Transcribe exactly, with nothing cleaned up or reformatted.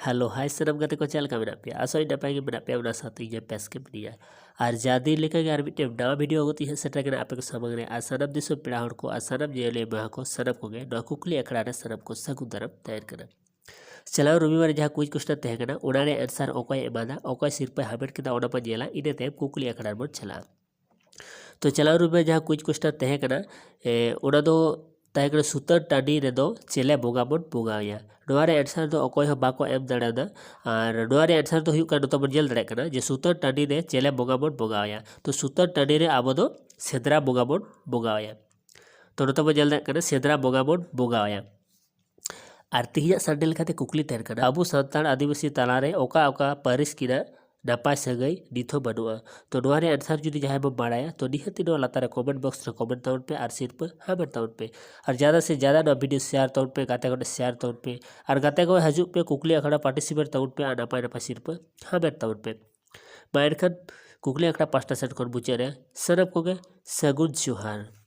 Hello ᱦᱟᱭ ᱥᱟᱱᱟᱢ ᱜᱟᱛᱮ ᱠᱚ, ᱪᱮᱫ ᱞᱮᱠᱟ ᱢᱮᱱᱟᱜ ᱯᱮᱭᱟ? ᱟᱥᱚᱜ ᱟᱹᱧ ᱱᱟᱯᱟᱭ ᱜᱮ ᱢᱮᱱᱟᱜ ᱯᱮᱭᱟ, ᱚᱱᱟ ᱥᱟᱶᱛᱮ ᱤᱧ ᱦᱚᱸ ᱵᱮᱥ ᱜᱮ ᱢᱤᱱᱟᱹᱧᱟ᱾ ᱟᱨ ᱡᱟ ᱫᱤᱱ ᱞᱮᱠᱟᱜᱮ ᱟᱨ ᱢᱤᱫᱴᱮᱱ ᱱᱟᱣᱟ ᱵᱷᱤᱰᱤᱭᱳ ᱟᱹᱜᱩ ᱛᱮ ᱤᱧ ᱦᱮᱡ ᱥᱮᱴᱮᱨ ᱠᱟᱱᱟ ᱟᱯᱮ ᱠᱚ ᱥᱟᱢᱟᱝ ᱨᱮ᱾ ᱟᱨ ᱥᱟᱱᱟᱢ ᱫᱤᱥᱚᱢ ᱯᱮᱲᱟ ᱦᱚᱲ ᱠᱚ ᱟᱨ ᱥᱟᱱᱟᱢ ᱧᱮᱧᱮᱞᱤᱭᱟᱹ ᱵᱚᱭᱦᱟ ᱠᱚ ᱥᱟᱱᱟᱢ ᱠᱚᱜᱮ ᱱᱚᱣᱟ ᱠᱩᱠᱞᱤ ᱟᱠᱷᱲᱟ ᱨᱮ ᱥᱟᱱᱟᱢ ᱠᱚ ᱥᱟᱹᱜᱩᱱ ᱫᱟᱨᱟᱢ ᱛᱟᱦᱮᱱ ᱠᱟᱱᱟ᱾ ᱪᱟᱞᱟᱣ ᱨᱚᱵᱤᱵᱟᱨ ᱨᱮ ᱡᱟᱦᱟᱸ quiz question ᱛᱟᱦᱮᱸ ᱠᱟᱱᱟ, ᱚᱱᱟ ᱨᱮᱭᱟᱜ answer ᱚᱠᱚᱭᱮ ᱮᱢᱟᱫᱟ, ᱚᱠᱚᱭ ᱥᱤᱨᱯᱟᱹᱭ ᱦᱟᱢᱮᱴ ᱠᱮᱫᱟ, ᱚᱱᱟ ᱵᱚᱱ ᱧᱮᱞᱟ᱾ ᱤᱱᱟᱹ ᱛᱟᱭᱚᱢ ᱠᱩᱠᱞᱤ ᱟᱠᱷᱲᱟ ᱨᱮᱵᱚᱱ ᱪᱟᱞᱟᱜᱼᱟ᱾ ᱛᱚ ᱪᱟᱞᱟᱣ ᱨᱚᱵᱤᱵᱟᱨ ᱡᱟᱦᱟᱸ quiz question ᱛᱟᱦᱮᱸ ᱠᱟᱱᱟ, ᱮ, ᱚᱱᱟ ᱫᱚ ᱛᱟᱦᱮᱸ ᱠᱟᱱᱟ, ᱥᱩᱛᱟᱹᱨ ᱴᱟᱺᱰᱤ ᱨᱮᱫᱚ ᱪᱮᱞᱮ ᱵᱚᱸᱜᱟ ᱵᱚᱱ ᱵᱚᱸᱜᱟᱣᱟᱭᱟ? ᱱᱚᱣᱟ ᱨᱮᱭᱟᱜ answer ᱫᱚ ᱚᱠᱚᱭ ᱦᱚᱸ ᱵᱟᱠᱚ ᱮᱢ ᱫᱟᱲᱮᱭᱟᱫᱟ᱾ ᱟᱨ ᱱᱚᱣᱟ ᱨᱮᱭᱟᱜ answer ᱫᱚ ᱦᱩᱭᱩᱜ ᱠᱟᱱᱟ, ᱱᱚᱛᱮ ᱵᱚᱱ ᱧᱮᱞ ᱫᱟᱲᱮᱭᱟᱜ ᱠᱟᱱᱟ ᱡᱮ ᱥᱩᱛᱟᱹᱨ ᱴᱟᱺᱰᱤ ᱨᱮ ᱪᱮᱞᱮ ᱵᱚᱸᱜᱟ ᱵᱚᱱ ᱵᱚᱸᱜᱟᱣᱟᱭᱟ᱾ ᱛᱚ ᱥᱩᱛᱟᱹᱨ ᱴᱟᱺᱰᱤ ᱨᱮ ᱟᱵᱚ ᱫᱚ ᱥᱮᱸᱫᱽᱨᱟ ᱵᱚᱸᱜᱟ ᱵᱚᱱ ᱵᱚᱸᱜᱟᱣᱟᱭᱟ᱾ ᱛᱚ ᱱᱚᱛᱮ ᱵᱚᱱ ᱧᱮᱞ ᱫᱟᱲᱮᱭᱟᱜ ᱠᱟᱱᱟ, ᱥᱮᱸᱫᱽᱨᱟ ᱵᱚᱸᱜᱟ ᱵᱚᱱ ᱵᱚᱸᱜᱟᱣᱟᱭᱟ᱾ ᱟᱨ ᱛᱮᱦᱮᱧᱟᱜ Sunday ᱞᱮᱠᱟᱛᱮ ᱠᱩᱠᱞᱤ ᱛᱟᱦᱮᱱ ᱠᱟᱱᱟ, ᱟᱵᱚ ᱥᱟᱱᱛᱟᱲ ᱟᱹᱫᱤᱵᱟᱹᱥᱤ ᱛᱟᱞᱟᱨᱮ ᱚᱠᱟ ᱚᱠᱟ ᱯᱟᱹᱨᱤᱥ ᱠᱤᱱᱟᱜ ᱱᱟᱯᱟᱭ ᱥᱟᱹᱜᱟᱹᱭ ᱱᱤᱛ ᱦᱚᱸ ᱵᱟᱹᱱᱩᱜᱼᱟ? ᱛᱚ ᱱᱚᱣᱟ ᱨᱮᱭᱟᱜ answer ᱡᱩᱫᱤ ᱡᱟᱦᱟᱸᱭ ᱵᱚᱱ ᱵᱟᱲᱟᱭᱟ, ᱛᱚ ᱱᱤᱦᱟᱹᱛ ᱱᱚᱣᱟ ᱞᱟᱛᱟᱨ ᱨᱮ comment box ᱨᱮ comment ᱛᱟᱵᱚᱱ ᱯᱮ ᱟᱨ ᱥᱤᱨᱯᱟᱹ ᱦᱟᱢᱮᱴ ᱛᱟᱵᱚᱱ ᱯᱮ᱾ ᱟᱨ ᱡᱟᱫᱟ ᱥᱮ ᱡᱟᱫᱟ ᱱᱚᱣᱟ ᱵᱷᱤᱰᱤᱭᱳ share ᱛᱟᱵᱚᱱ ᱯᱮ, ᱜᱟᱛᱮ ᱠᱚᱴᱷᱮᱱ share ᱛᱟᱵᱚᱱ ᱯᱮ᱾ ᱟᱨ ᱜᱟᱛᱮ ᱠᱚ ᱦᱤᱡᱩᱜ ᱯᱮ, ᱠᱩᱠᱞᱤ ᱟᱠᱷᱲᱟ participate ᱛᱟᱵᱚᱱ ᱯᱮ ᱟᱨ ᱱᱟᱯᱟᱭ ᱱᱟᱯᱟᱭ ᱥᱤᱨᱯᱟᱹ ᱦᱟᱢᱮᱴ ᱛᱟᱵᱚᱱ ᱯᱮ᱾ ᱢᱟ ᱮᱱᱠᱷᱟᱱ ᱠᱩᱠᱞᱤ ᱟᱠᱷᱲᱟ ᱯᱟᱥᱴᱟ ᱥᱮᱫ ᱠᱷᱚᱱ ᱢᱩᱪᱟᱹᱫ ᱨᱮ ᱥᱟᱱᱟᱢ ᱠᱚᱜᱮ ᱥᱟᱹᱜᱩᱱ ᱡᱚᱦᱟᱨ᱾